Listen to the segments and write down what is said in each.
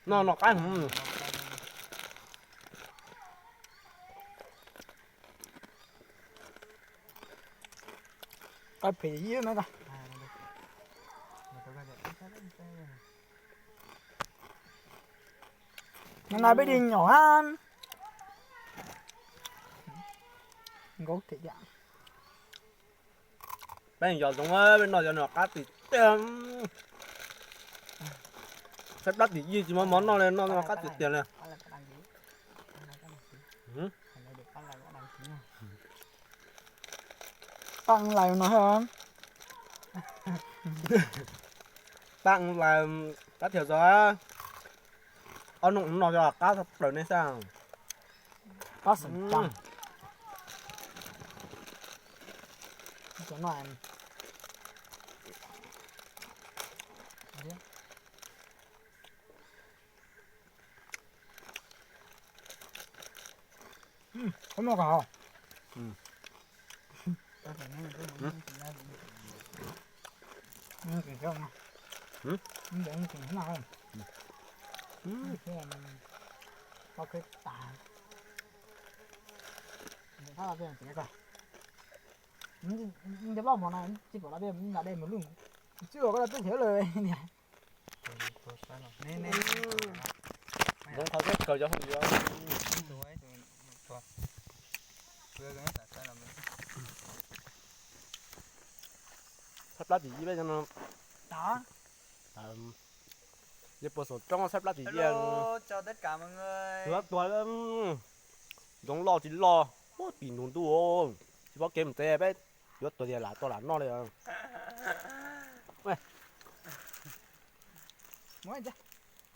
No no qab heev. Qab phem ib no. No no peb di nyom hab. Nkaub thiab. Peb yog zoov, peb noj cov no qab tiag tiag. Saib plab tim yij tsis muaj mov noj li, noj no qab tiag tiag li. Paj lais no. Paj lais, qab thiab zog. Ob nub no yog qab plaws nej saib. Qab xeem ceeb. Qab no kawg. Nce loj mov no tsis pom lawm, nram dej mus lwj. Tsis ua koj teb chaws lawm niam. Zoov qhov txoj kaw cov hauj lwm. Saib plab tim yij peb no. Yog puas xaum roob saib plab tim yij. Tuag tuag, zoov loj tsis loj, pim ntug ntuj, tsis paub kev mus tsev, peb yuav tuag tiag lam tau lam noj li.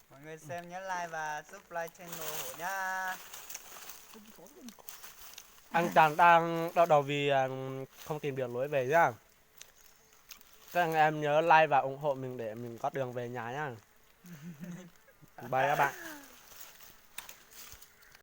Mọi người xem nhớ like và subscribe channel Hổ nhá. Anh Trần đang đau đầu vì, à, không tìm được lối về nhá. Các anh em nhớ like và ủng hộ mình để mình có đường về nhà nhá. Bye các bạn.